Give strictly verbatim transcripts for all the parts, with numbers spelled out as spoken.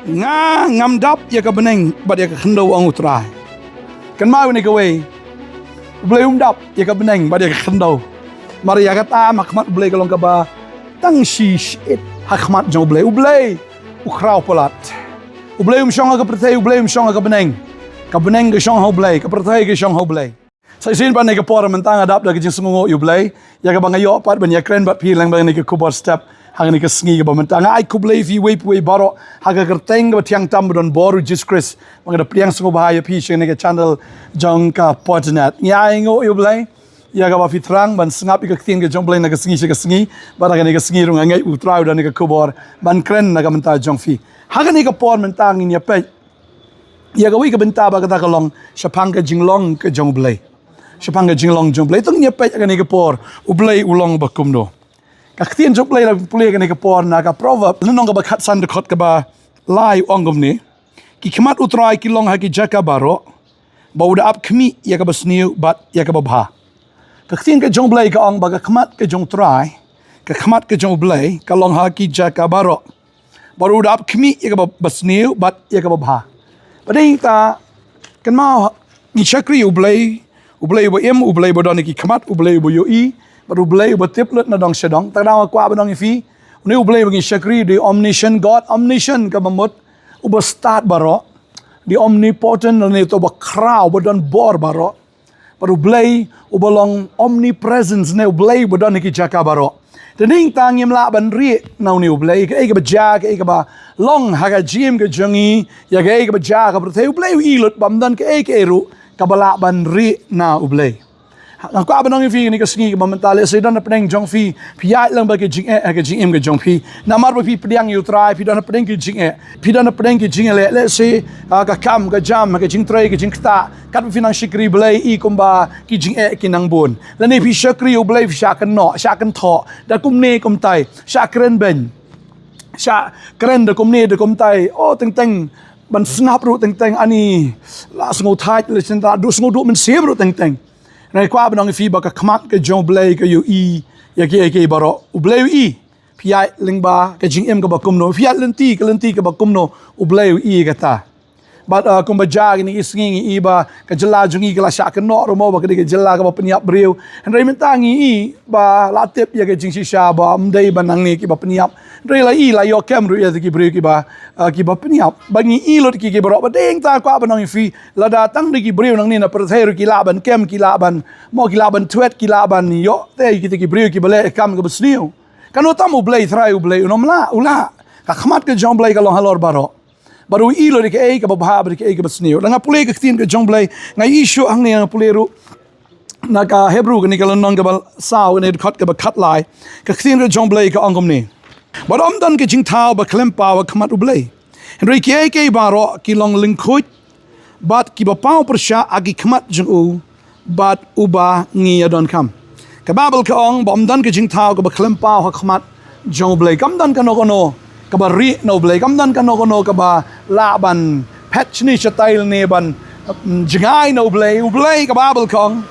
Nga ngam dap ïa ka bneng bad ïa ka khyndew, ong U Trai. Kynmaw ïa kane kawei. U Blei um dap ïa ka bneng bad ïa ka khyndew. Namar ïa kata ha khmat U Blei ka long kaba tang shi shit ha khmat jong U Blei. U Blei u khraw palat. U Blei um shong ha ka pyrthei, U Blei um shong ha ka bneng. Ka bneng ka shong ha U Blei, ka pyrthei ka shong ha U Blei. Sa shisien pat ha kane ka por mynta nga dap da ka jingsngewnguh ïa U Blei ïa kaba nga ïoh pat ban ïakren bad phi lyngba kane ka khubor step ha kane ka sngi kaba mynta. Nga ai khublei ïa phi uwei pa uwei baroh ha ka kyrteng kaba thiang tam ba don bor U Jisu Khrist. Ba nga da pdiang sngewbha ïa phi sha kane ka channel jong ka Podnet. Nga ai nguh ïa U Blei ïa kaba phi thrang ban sngap ïa ka ktien ka jong U Blei na ka sngi sha ka sngi. Bad ha kane ka sngi ruh nga ngeit U Trai u don ïa ka khubor ban kren na ka bynta jong phi. Ha kane ka por mynta ngin ïa peit ïa kawei ka bynta ba kata ka long shaphang ka jinglong ka jong U Blei. Shaphang ka jinglong jong U Blei. To ngin ïa peit ha kane ka por U Blei u long ba kumno. Ka ktien jong U Blei la pule ha kane ka por na ka Proverb lynnong kaba khatsan dkhot kaba lai, u ong kumne. Ki khmat U Trai ki long ha ki jaka baroh, ba u da ap khmih ïa kaba sniew bad ïa kaba bha. Ka ktien ka jong U Blei ka ong ba ka khmat ka jong U Trai, ka khmat ka jong U Blei ka long ha ki jaka baroh, bad u da ap khmih ïa kaba, ba sniew bad ïa kaba bha. Bad dei ta, kynmaw, ngi shakri U Blei, U Blei uba im, U Blei uba don ïa ki khmat, U Blei uba ïohi, bad U Blei uba tip lut na dong sha dong. Te nga kwah ban ong ïa phi, une U Blei uba ngi shakri, the omniscient God, omniscient kaba mut uba stad baroh, the omnipotent, lane uta uba khraw, uba don bor baroh. Bad U Blei uba long omnipresence, ne U Blei uba don ha ki jaka baroh. Te nangta ngim lah ban rieh na une U Blei, kaei kaba jia, kaei kaba long ha ka jingim ka jong ngi, ïa kaei kaba jia ha ka pyrthei, U Blei u i lut, bym don kaei kaei ruh kaba lah ban rieh na U Blei. Nga kwah ban ong ïa phi ha kane ka sngi kaba mynta, lehse don hapdeng jong phi, phi ïaid lang bad ka jingeh ha ka jingim ka jong phi. Namar ba phi pdiang ïa U Trai, phi don hapdeng ka jingeh, phi don hapdeng ka jingeh, lehse, ah, ka kam ka jam, ka jingtrei ka jingktah. Katba phi nang shakri Blei i kumba ki jingeh ki nang bun. Lane phi shakri U Blei phi shah kynnoh, shah kynthoh da kumne kumtai, shah kren beiñ, shah kren da kumne da kumtai. O, teng teng ban sngap ruh teng teng ani la sngewthait, la sngewthait, duh sngewduh mynsiem ruh teng teng. Nga kwah ban ong ïa phi ba ka khmat ka jong U Blei ka ïohi ïa kiei kiei baroh. U Blei u i. Phi ïaid lyngba ka jingim kaba kumno, phi ïaid lynti ka lynti kaba kumno, U Blei u i kata. Bad, uh, kumba jia kine ki sngi ngi i ba ka jylla jong ngi ka la shah kynnoh ruh mo ba ka dei ka jylla kaba pynïap briew. Hynrei mynta ngi i ba la tip ïa ka jingshisha ba ym dei ba nangne kiba pynïap. Hynrei la i la ïoh kem ruh ïa ki briew kiba, uh, kiba pynïap. Ba ngi i lut ki, ki baroh, ba dei, nga kwah ban ong ïa phi, lada tang dei ki briew nangne na pyrthei ruh ki lah ban kem, ki lah ban, mo, ki lah ban thwet, ki lah ban ïoh te kita ki briew kiba leh kam kaba sniew. Kano tam U Blei Trai, U Blei un ym lah, u lah. Ka khmat ka jong U Blei ka long halor baroh. Bad u i lut ïa kaei kaba bha bad ïa kaei kaba sniew. Lada nga pule ka ktien ka jong U Blei, nga i shuh hangne, nga pule ruh na ka Hebru kane ka lynnong kaba saw, kane dkhot kaba khatlai. Ka ktien ka jong U Blei ka ong kumne. Bad ym don ka jingthaw ba khlem paw ha khmat U Blei. Hynrei kiei kiei baroh ki long lyngkhuid bad kiba paw pyrshah ha ki khmat jong u, bad uba ngi ïadonkam. Ka Baibl ka ong ba ym don ka jingthaw kaba khlem paw ha khmat jong U Blei. Kam don kano kano kaba rieh na U Blei. Kam don kano kano kaba lah ban phet shane shatai ne ban, mm, jngai na U Blei. U Blei, ka Baibl ka ong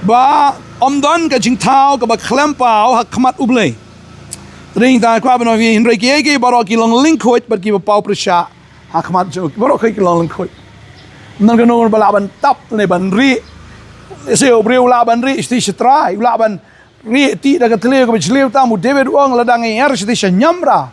ba ym don ka jingthaw kaba khlem paw ha khmat U Blei. Te dei, nga kwah ban ong ïa phi, hynrei kiei kiei baroh ki long lyngkhuid bad kiba paw pyrshah ha khmat jong u. Baroh ki long lyngkhuid. Ym don kano kano ba lah ban tap ne ban rieh. Lehse u briew u lah ban rieh shathie shatrai, u lah ban rieh tih da ka thliew kaba jylliew tam. U David u ong, lada nga her shathie sha niamra,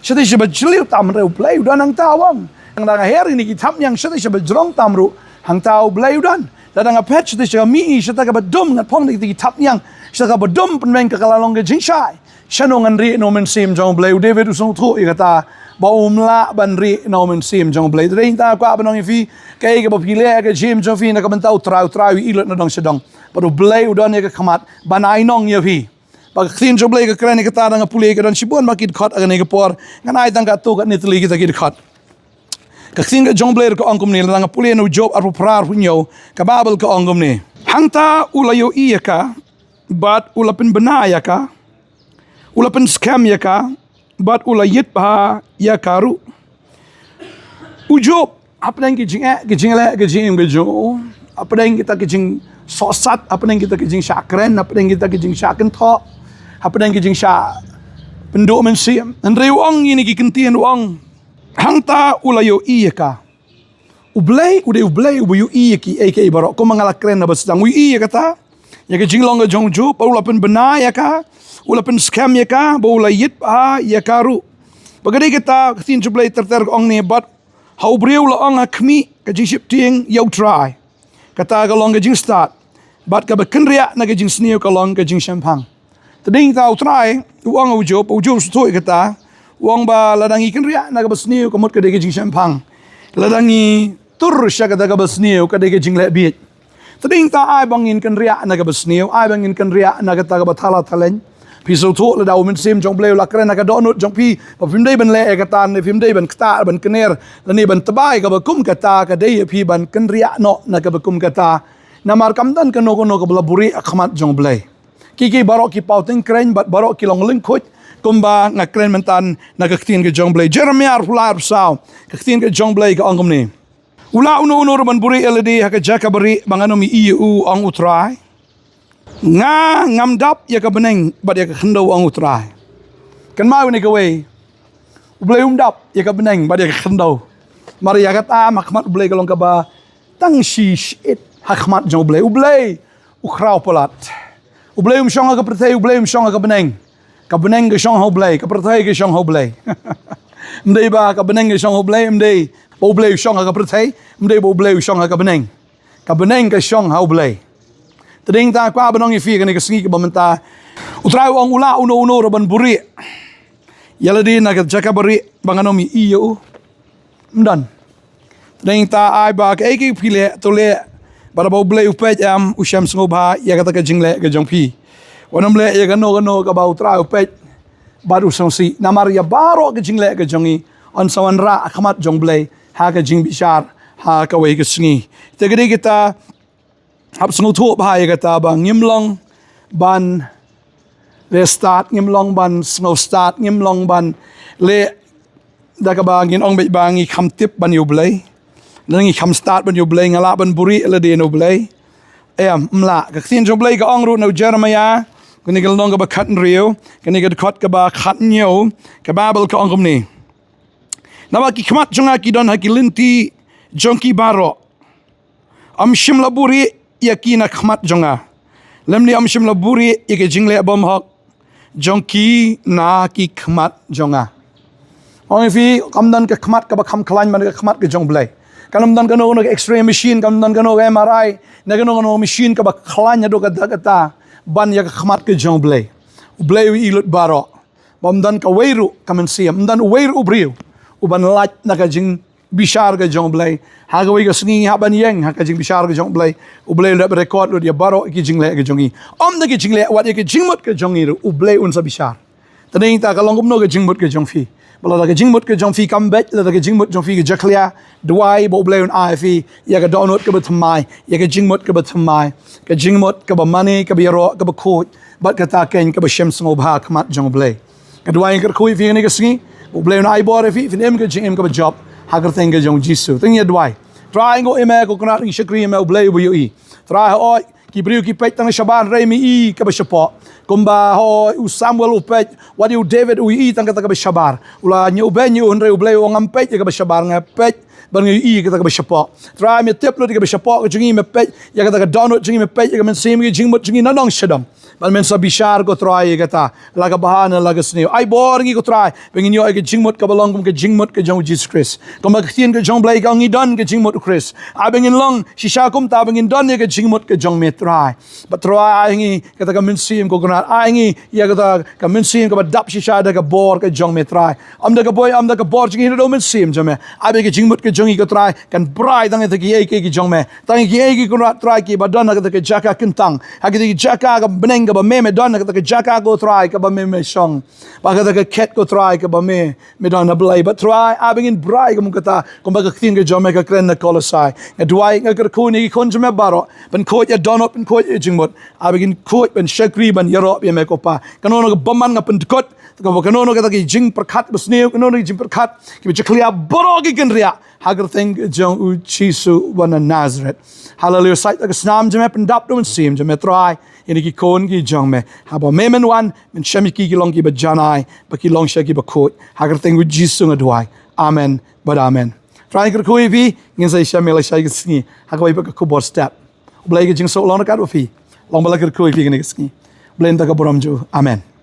shathie shaba jylliew tam, hynrei U Blei u don hangta, u ong. Lada nga her ïa kine ki thapniang shathie shaba jrong tam ruh, hangta U Blei u don. Lada nga phet shathie sha ka mihngi, shata kaba dum, ngat phong da kita ki thapniang, shata kaba dum pynbeit, ka la long ka jingshai. Shano ngan rieh na U Mynsiem jong U Blei? U David u sngewthuh ïa kata ba um lah ban rieh na U Mynsiem jong U Blei. Te dei, nga kwah ban ong ïa phi, kaei kaba phi leh ha ka jingim jong phi na ka bynta U Trai, U Trai u i lut na dong sha dong. Bad U Blei u don ïa ka khmat ban ai nong ïa phi. Ba ka ktien jong U Blei ka kren ïa kata, lada nga pule ka don shibun bha ki dkhot ha kane ka por. Ngan ai tang katto katne tylli kita ki dkhot. Ka ktien ka jong U Blei ruh ka ong kumne, lada nga pule na u Job arphew phra arphew hynñiew, ka Baibl ka ong kumne. Hangta u la ïohi ïa ka, bad u la pynbna ïa ka, u la pynskhem ïa ka, bad u la ïit bha ïa ka ruh. U Job, hapdeng ki jingeh, ki jingleh, ki jingim ki jong u, hapdeng kita ki jingsohsat, hapdeng kita ki jingshah kren, hapdeng kita ki jingshah kynthoh, hapdeng ki jingshah pynduh mynsiem, hynrei u ong ïa kine ki kyntien, u ong, Hangta u la ïohi ïa ka. U Blei, u dei u Blei, uba ïohi ïa kiei kiei baroh. Kumba nga la kren na ba sdang, u ïohi ïa kata, ïa ka jinglong ka jong u Job, bad u la pynbna ïa ka, u la pynskhem ïa ka, bad u la ïit bha ïa ka ruh. Bad ka dei kata, ka ktien jong u Blei ter ter ka ong ne, bad ha u briew la ong ha khmih ka jingsheptieng ïa u Trai. Kata ka long ka jingstad, bad kaba kynriah na ka jingsniew ka long ka jingshemphang. Te dei ta u Trai u ong ha u Job, u Job sngewthuh ïa kata, u ong ba lada ngi kynriah na kaba sniew ka mut ka dei ka jingshemphang. Lada ngi tur sha kata kaba sniew ka dei ka jingleh bieit. Te dei ta ai ba ngin kynriah na kaba sniew, ai ba ngin kynriah na kata kaba thala thaleng. Phi sngewthuh lada u Mynsiem jong u Blei u la kren ha ka dohnud jong phi, ba phim dei ban leh ïa kata, ne phim dei ban ktah, ban kner, lane ban tbai kaba kum kata, ka dei ïa phi ban kynriah noh na kaba kum kata. Namar kam don kano kano kaba la buhrieh ha khmat jong u Blei. Ki ki baroh ki paw tyngkreiñ bad baroh ki long lyngkhuid, kumba nga kren mynta na ka ktien ka jong u Blei. Jeremiah arphew lai arphew saw, ka ktien ka jong u Blei ka ong kumne. U lah uno uno ruh ban buhrieh ïa lade ha ka jaka barieh ba ngan ym ïohi ïa u, ong u Trai. Nga ngam dap ïa ka bneng bad ïa ka khyndew, ong u Trai. Kynmaw ïa kane kawei. U Blei um dap ïa ka bneng bad ïa ka khyndew. Namar ïa kata ha khmat u Blei ka long kaba tang shi shit ha khmat jong u Blei. U Blei u khraw palat. U Blei um shong ha ka pyrthei, u Blei um shong ha ka bneng. Ka bneng ka shong ha u Blei, ka pyrthei ka shong ha u Blei. Ym dei ba ka bneng ka shong ha u Blei, ym dei ba u Blei u shong ha ka pyrthei, ym dei ba u Blei u shong ha ka bneng. Ka bneng ka shong ha u Blei. Te dei ta kwah ban ong ïa phi kane ka sngi kaba mynta. U Trai u ong u lah uno uno ruh ban buhrieh ïa lade na ka jaka barieh ba ngan ym ïohi ïa u. Ym don. Te dei ta ai ba kaei kaei phi leh to leh, bad ba u Blei u peit, em, u shem sngewbha ïa kata ka jingleh ka jong phi. Wat nym leh ïa kano kano kaba u Trai u peit bad u sngewsih. Namar ïa baroh ka jingleh ka jong ngi yn sa wanrah ha khmat jong u Blei ha ka jingbishar ha kawei ka sngi. Te ka dei kata, hap sngewthuh bha ïa kata ba ngim long ban leh stad, ngim long ban sngew stad, ngim long ban leh da kaba ngin ong beit ba ngi kham tip ban ïa u Blei, da ngi kham stad ban ïa u Blei, nga lah ban buhrieh lade na u Blei. Em, ym lah. Ka ktien jong u Blei ka ong ruh na u Jeremiah, kane ka lynnong kaba khathynriew, kane ka dkhot kaba khathynñiew, ka Baibl ka ong kumne. Naba ki khmat jong nga ki don ha ki lynti jong ki baroh. Ym shym la buhrieh ïa ki na khmat jong nga, lymne ym shym la buhrieh ïa ki jingleh bymhok jong ki na ki khmat jong nga. Ong ïa phi, kam don ka khmat kaba kham khlaiñ ban ka khmat ka jong u Blei. Kam don kano kano ka X-ray machine, kam don kano ka M R I, ne kano kano machine kaba khlaiñ haduh katta katta ban ïa ka khmat ka jong u Blei. U Blei u ïohi lut baroh. Ba ym don kawei ruh ka mynsiem, ym don uwei ruh u briew uban lait na ka jingbishar ka jong u Blei. Ha kawei ka sngi ngi hap ban ïeng ha ka jingbishar ka jong u Blei. U Blei u la record lut ïa baroh ki jingleh ka jong ngi. Ym da ki jingleh, wat ïa ka jingmut ka jong ngi ruh u Blei un sa bishar. Te dei ta ka long kumno ka jingmut ka jong phi. Ba lada ka jingmut ka jong phi kam beit, lada ka jingmut jong phi ka jakhlia, duwai ba u Blei un ai phi ïa ka dohnud kaba thymmai, ïa ka jingmut kaba thymmai, ka jingmut kaba mane, kaba ïaroh, kaba khuid, bad kata keiñ kaba shem sngewbha ha khmat jong u Blei. Nga duwai, nga kyrkhu ïa phi kane ka sngi, u Blei un ai bor ïa phi, phin im ka jingim kaba jop ha ka kyrteng ka jong u Jisu. Te ngin ïa duwai. Trai, ngi ïohi ïa me, ko Kynrad, ngi shakri ïa me, u Blei uba ïohi. Trai, hooid, ki briew ki peit tang shabar, hynrei me i kaba shapoh. Kumba, hooid, u Samuel u peit, wat ïa u David u ïohi tang kata kaba shabar. U la ñiewbeiñ ïa u, hynrei u Blei u ong, ngam peit ïa kaba shabar, nga peit bad nga ïohi ïa kata kaba shapoh. Trai, me tip lut ïa kaba shapoh ka jong ngi, me peit ïa kata ka dohnud jong ngi, me peit ïa ka mynsiem, ka jingmut jong ngi na nong sha dong. Bad men sa bishar, ko Trai, ïa kata, la ka bha ne la ka sniew. Ai bor ïa ngi, ko Trai, ba ngin ïoh ïa ka jingmut kaba long kum ka jingmut ka jong u Jisu Khrist. Kumba ka ktien ka jong u Blei ka ong, ngi don ka jingmut u Khrist. Ai ba ngin long shisha kumta, ba ngin don ïa ka jingmut ka jong me, Trai. Bad Trai, ai ngi kata ka mynsiem, ko Kynrad, ai ngi ïa kata ka mynsiem kaba dap shisha da ka bor ka jong me, Trai. Ym da ka bor, ym da ka bor jong ngi, da u Mynsiem jong me. Ai ba ka jingmut ka jong ngi, ko Trai, kan brai tang ïa kita kiei kiei ki jong me. Tang ïa kiei kiei, ko Kynrad, Trai, kiba don ha kata ka jaka kyntang, ha kata ka jaka ka bneng kaba me me don, ha kata ka jaka, ko Trai, kaba me me shong. Bad kata ka khet, ko Trai, kaba me me don, ha Blei. Bad Trai, ai ba ngin brai kum kata, kumba ka ktien ka jong me ka kren na Kolosai. Nga duwai, nga kyrkhu ïa ki khun jong me baroh, pynkhuid ïa dohnud, pynkhuid ïa jingmut. Ai ba ngin khuid ban shakri, ban ïaroh ïa me, ko Pa. Kano kano ka bymman nga pyndkut, kano kano kata ki jingpyrkhat basniew, kano kano ki jingpyrkhat kiba jakhlia, baroh ki kynriah ha ka kyrteng ka jong u Jisu uba na Nasareth. Haleluya. Sait da ka snam jong me, pyndap da u Mynsiem jong me, Trai, ïa kine ki khun ki jong me. Haba me men wan, men shem ïa ki ki long kiba janai, bad ki long sha kiba khuid. Ha ka kyrteng u Jisu nga duwai. Amen bad amen. Trai kyrkhu ïa phi, ngin sa ïashem ïa la shai ka sngi ha kawei pat ka khubor step. U Blei ka jingsuk long ryngkat bad phi. Long ba la kyrkhu ïa phi kane ka sngi. Blei un ai ka burom jong u. Amen.